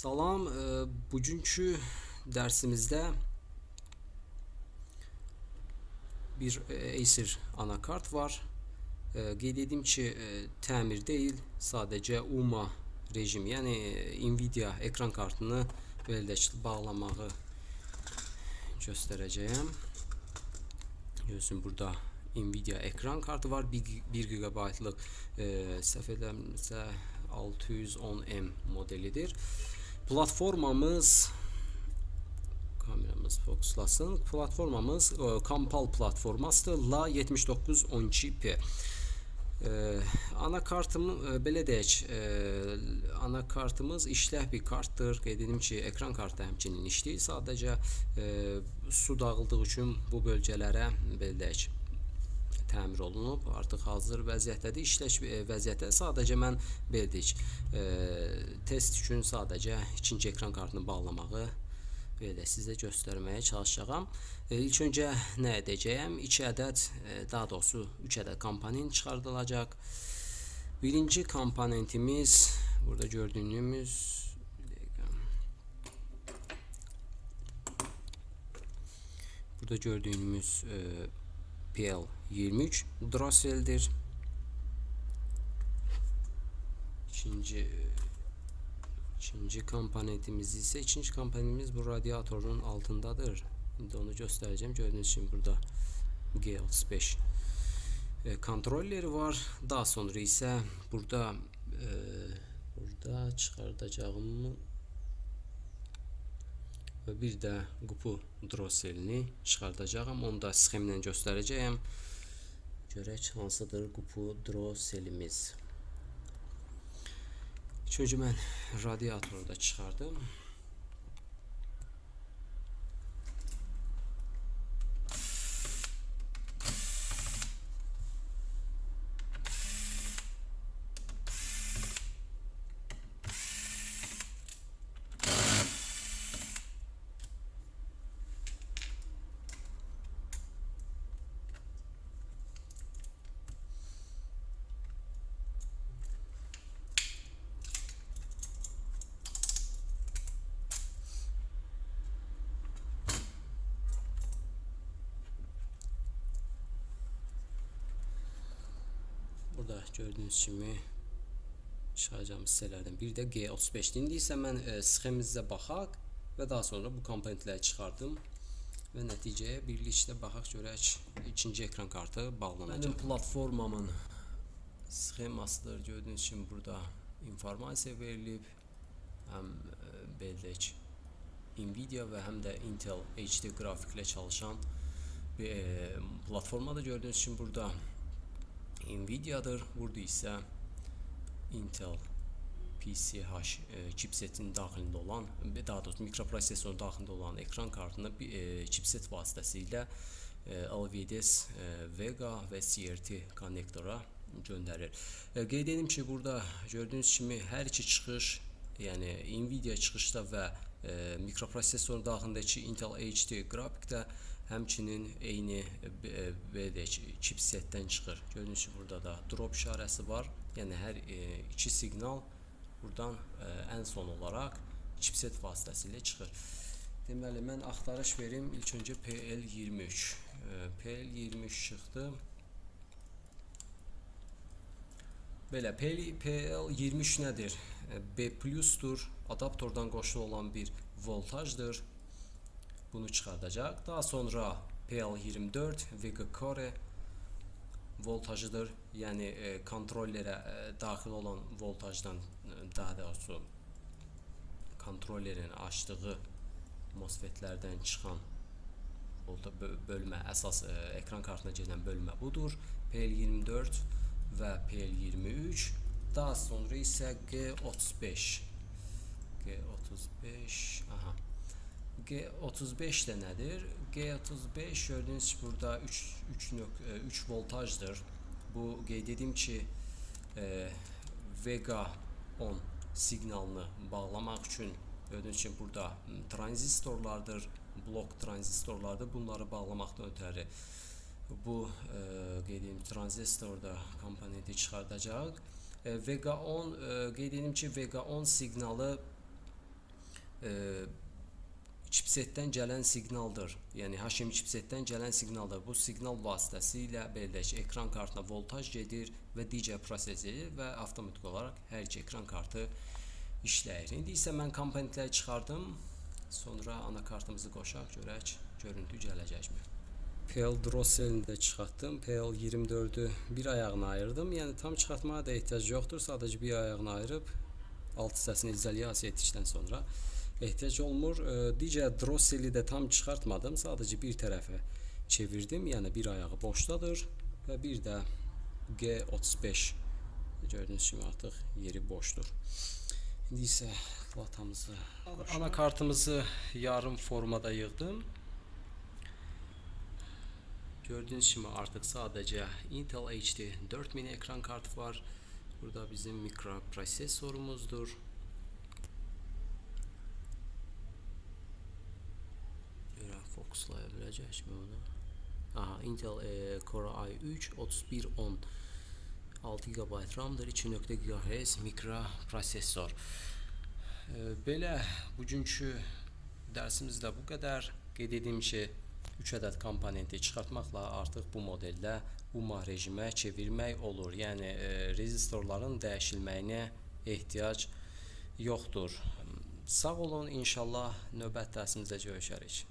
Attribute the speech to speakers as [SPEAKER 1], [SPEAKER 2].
[SPEAKER 1] Salam, bugünkü dərsimizdə bir Acer anakart var. Qeyd edim ki, təmir deyil, sadəcə UMA rejimi, yəni Nvidia ekran kartını belə deyək, bağlamağı göstərəcəyəm. Görürsün, burada Nvidia ekran kartı var. 1 GB-lıq, səhv eləmirəmsə 610M modelidir. Platformamız, kameramız fokuslasın. Platformamız Compal platformasıdır. La7912P. Anakartım, belə deyək, anakartımız işlək bir kartdır. Qeyd edim ki, ekran kartı həmçinin işləyir. Sadəcə su dağıldığı üçün bu bölgələrə belə deyək, təmir olunub. Artıq hazır vəziyyətdədir. İşlək vəziyyətdə. Sadəcə mən belə deyək, test üçün sadəcə ikinci ekran kartını bağlamağı belə sizə göstərməyə çalışacağam. İlk öncə nə edəcəyəm? 2 ədəd, daha doğrusu 3 ədəd komponent çıxardılacaq. Birinci komponentimiz burada gördüyünüz, bir dəqiqə. Burada gördüyünüz PL23 Drossel'dir. İkinci komponentimiz ise, ikinci komponentimiz bu radiatorun altındadır. İndi onu göstərəcəm. Gördüyünüz kimi burada G35 kontrolleri var. Daha sonra isə burada çıxardacağım və bir də qupu drosselini çıxardacağam. Onu da sxemlə göstərəcəyəm. Görək hansıdır qupu drosselimiz. İlk öncə mən radiatoru da çıxardım. Burada gördüyünüz kimi çıxaracağım hissələrdən biri də G35-dir. İndi isə mən sxemimizə baxaq və daha sonra bu komponentləri çıxardım və nəticəyə birlikdə baxaq, görək ikinci ekran kartı bağlanacaq. Mənim platformamın sxemasıdır. Gördüyünüz kimi burada informasiya verilib. Həm belə deyək, Nvidia və həm də Intel HD qrafiklə çalışan bir platformada gördüyünüz kimi burada Nvidia'dır. Burada isə Intel PCH chipsetin daxilində olan, daha doğrusu mikroprosesorun daxilində olan ekran kartını bir chipset vasitəsilə LVDS, Vega və CRT konnektora göndərir. Qeyd edim ki, burada gördüyünüz kimi hər iki çıxış, yəni Nvidia çıxışda və mikroprosesorun daxilindəki Intel HD qrafikdə həmçinin eyni belə deyək, chipsetdən çıxır. Gördüyünüz kimi burada da drop işarəsi var. Yəni hər iki siqnal buradan ən son olaraq chipset vasitəsilə çıxır. Deməli, mən axtarış verim. İlk öncə PL23. PL23 çıxdı. Belə, PL23 nədir? B plusdur. Adaptordan qoşulu olan bir voltajdır. Bunu çıxardacaq. Daha sonra PL24 Vega Core voltajıdır. Yəni kontrollerə daxil olan voltajdan, daha doğrusu kontrollerin açdığı MOSFETlərdən çıxan bölmə, əsas ekran kartına gedən bölmə budur. PL24 və PL23. Daha sonra isə G35. G35, aha. G35 də nədir? G35 gördüyünüz kimi burada 3 voltajdır. Bu qeyd edim ki, Vega 10 siqnalını bağlamaq üçün gördüyünüz kimi burada tranzistorlardır, blok tranzistorlardır. Bunları bağlamaqdan ötəri bu qeyd edim tranzistorda komponenti çıxardacaq. Vega 10, qeyd edim ki, Vega 10 siqnalı Chipsetdən gələn siqnaldır. Yəni HM chipsetdən gələn siqnaldır. Bu siqnal vasitəsilə belə deyək ki, ekran kartına voltaj gedir və digər proses edir və avtomatik olaraq hər iki ekran kartı işləyir. İndi isə mən komponentləri çıxardım. Sonra anakartımızı qoşaq, görək görüntü gələcəkmi? PL Drosselini də çıxartdım. PL24-ü bir ayağına ayırdım. Yəni tam çıxartmağa da ehtiyac yoxdur. Sadəcə bir ayağını ayırıb alt hissəsini izolyasiya etdikdən sonra ehtiyac olmur. Digər Drosseli də tam çıxartmadım. Sadəcə bir tərəfə çevirdim. Yəni bir ayağı boşdadır və bir də G35 gördüyünüz kimi artıq yeri boşdur. İndi isə platamızı, anakartımızı yarım formada yığdım. Gördüyünüz kimi artıq sadəcə Intel HD 4000 ekran kartı var. Burada bizim mikroprosesorumuzdur. Görək fokuslaya biləcəkmi onu? Aha, Intel Core i3 3110 6 GB RAM-dır, 2.2 GHz mikroprosesor. Belə bugünkü dərsimiz də bu qədər. Qeyd edim ki, 3 ədəd komponenti çıxartmaqla artıq bu modeldə UMA rejimə çevirmək olur. Yəni rezistorların dəyişilməyinə ehtiyac yoxdur. Sağ olun, inşallah növbəti dərsimizdə görüşərik.